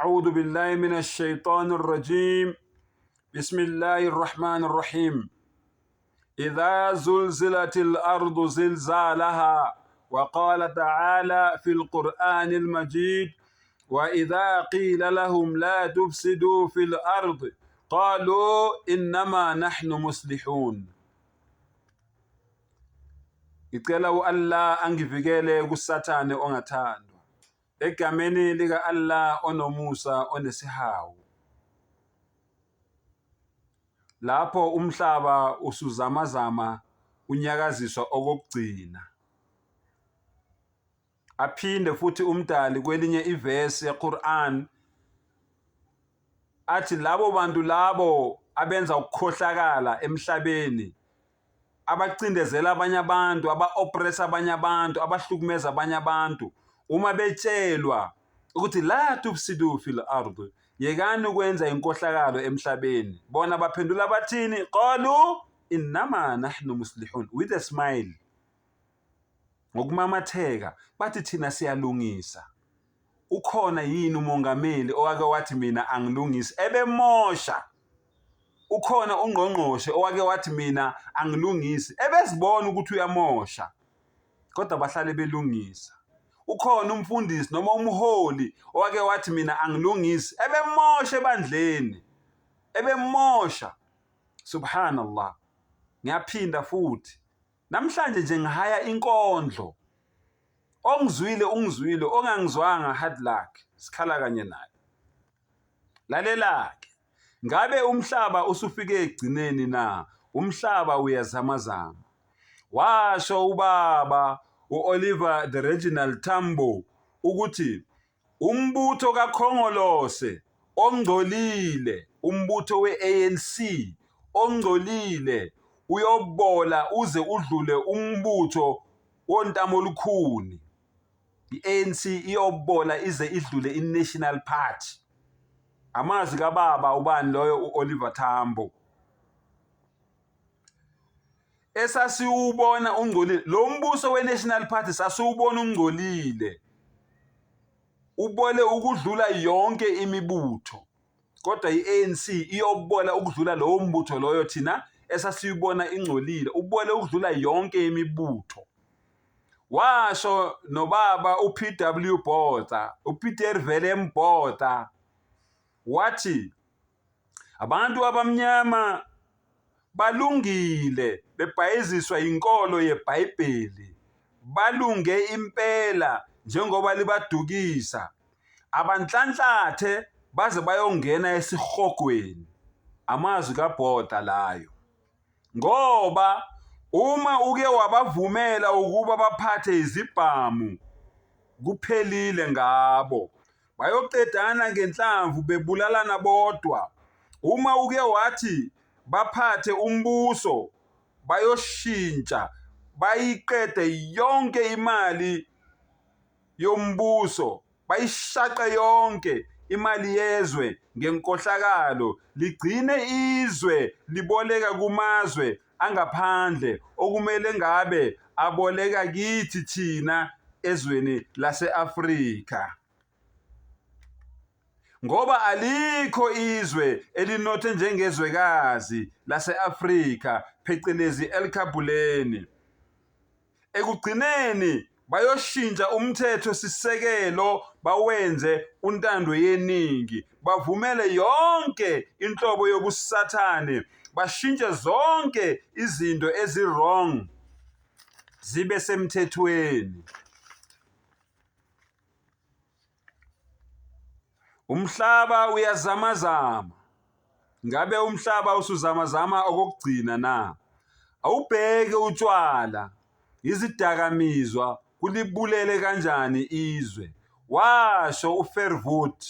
أعوذ بالله من الشيطان الرجيم بسم الله الرحمن الرحيم إذا زلزلت الأرض زلزالها وقال تعالى في القرآن المجيد وإذا قيل لهم لا تفسدوا في الأرض قالوا إنما نحن مصلحون. Ngicela u-Allah angivikele kuSathane ongathandwa. Egameni lika-Allah onomusa onesihawu. Lapho umhlaba usuzamazama unyakaziswa okokugcina. Aphinde futhi uMdali kwelinye ivesi yeQur'an athi labo bantu labo abenza ukukhohlakala emhlabeni abacindezela abanye abantu, aba-oppress abanye abantu, abahlukumeza abanye abantu, uma betshelwa ukuthi la tufsidu fil ard, yekani ukwenza inkohlakalo emhlabeni, bona baphendula bathini? Qalu innama nahnu muslihun, with a smile, ngokumamatheka bathi thina siyalungisa. Ukhona yini umongameli owake wathi mina angilungisi ebemosha? Ukhona ungqongqoshe owake wathi mina angilungisi ebezibona ukuthi uyamosha, kodwa bahlale belungisa. Ukhona umfundisi noma umholi owake wathi mina angilungisi ebemosha ebandleni, ebemosha. Subhanallah. Ngiyaphinda futhi, namhlanje nje ngihaya inkondlo. Ongizwile ungizwile, ongangizwanga hard luck, sikhala kanye naye. Lalela-ke, ngabe umhlaba usufike ekugcineni na? Umhlaba uyazamazama. Washo ubaba u-Oliver the Reginald Tambo ukuthi umbutho kaKhongolose ongcolile, umbutho we-ANC ongcolile uyobola uze udlule umbutho wontamolukhuni. I-ANC iyobola ize idlule i-National Party. Amazwi kababa ubani loyo u-Oliver Tambo. Esasiwubona ungcolile lo mbuso we-National Party, sasiwubona ungcolile, ubole ukudlula yonke imibutho, kodwa i-ANC iyobola ukudlula lowo mbutho loyo thina esasiyibona ingcolile, ubole ukudlula yonke imibutho. Washo nobaba uPW Botha, uPeter Willem Botha, wathi abantu abamnyama balungile bebhayiziswa yinkolo yeBhayibheli, balunge impela njengoba libadukisa, abanhlanhlathe baze bayongena esihogweni. Amazwi kaBotha layo. Ngoba uma uke wabavumela ukuba baphathe izibhamu, kuphelile ngabo. Bayoqedana ngenhlamvu bebulalana bodwa. Uma uke wathi baphathe umbuso, bayoshintsha bayiqede yonke imali yombuso, bayishaqe yonke imali yezwe ngenkohlakalo, ligcine izwe liboleka kumazwe angaphandle okumele ngabe aboleka kithi thina ezweni lase-Afrika. Ngoba alikho izwe elinothe njengezwekazi lase-Afrika, phecelezi elikhabhuleni. Ekugcineni bayoshintsha umthetho sisekelo bawenze untando yeningi, bavumele yonke inhlobo yobusathane, bashintshe zonke izinto ezi-wrong zibe semthethweni. Umhlaba uyazamazama. Ngabe umhlaba usuzamazama okokugcina na? Awubheke utshwala, izidakamizwa kulibulele kanjani izwe, washo uVerwoerd.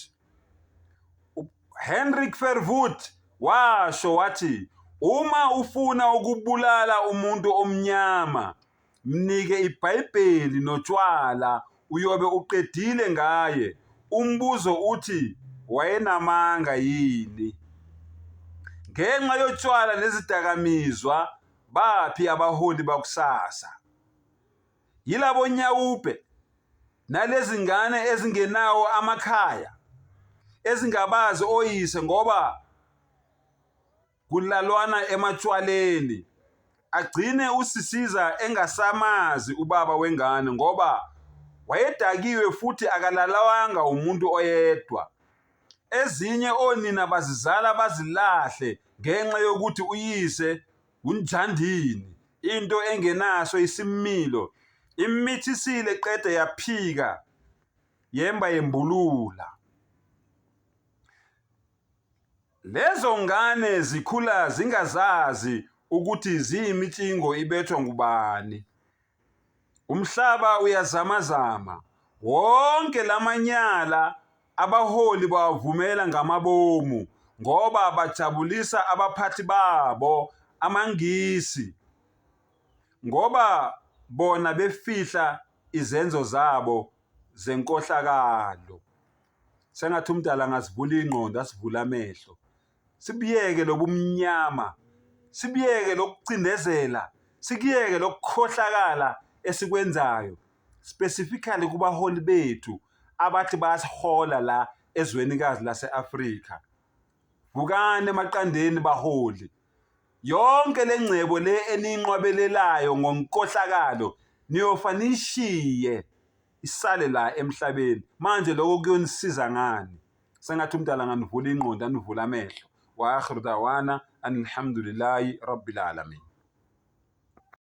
Hendrik Verwoerd washo wathi uma ufuna ukubulala umuntu omnyama mnike iBhayibheli notshwala uyobe uqedile ngaye. Umbuzo uthi wayenamanga yini? Ngenxa yotshwala nezidakamizwa baphi abaholi bakusasa? Yilabo nyawupe nalezingane ezingenawo amakhaya. ezingabazi oyise ngoba kulalwana ematshwaleni. Agcine uSisiza engasamazi ubaba wengane ngoba wayedakiwe futhi akalalwanga umuntu oyedwa. Ezinye onina bazizala bazilahle ngenxa yokuthi uyise ngunjandini, into engenaso isimilo, immithisile qede yaphika yemba yembulula. Lezo ngane zikhula zingazazi ukuthi ziyimitshingo ibethwa ngubani. Umhlaba uyazamazama. Wonke lamanyala abaholi bawavumela ngamabomu ngoba bajabulisa abaphathi babo amaNgisi ngoba bona befihla izenzo zabo zenkohlakalo. Sengathi umdala angasivula ingqondo asivule amehlo. Sibuyeke lobumnyama, sibuyeke lokucindezela, sikuyeke lokukhohlakala esikwenzayo specifically kubaholi bethu abathi bayasihola la ezwenikazi lase-Afrika. Vukani emaqandeni baholi. Yonke le ngcebo le eniyinqwabelelayo ngonkohlakalo niyofa niyishiye isale la emhlabeni. Manje lokho kuyonisiza ngani? Sengathi umdala anganivula ingqondo anivule amehlo. Wa akhiru dawana anilhamdulillahi rabbil alamin.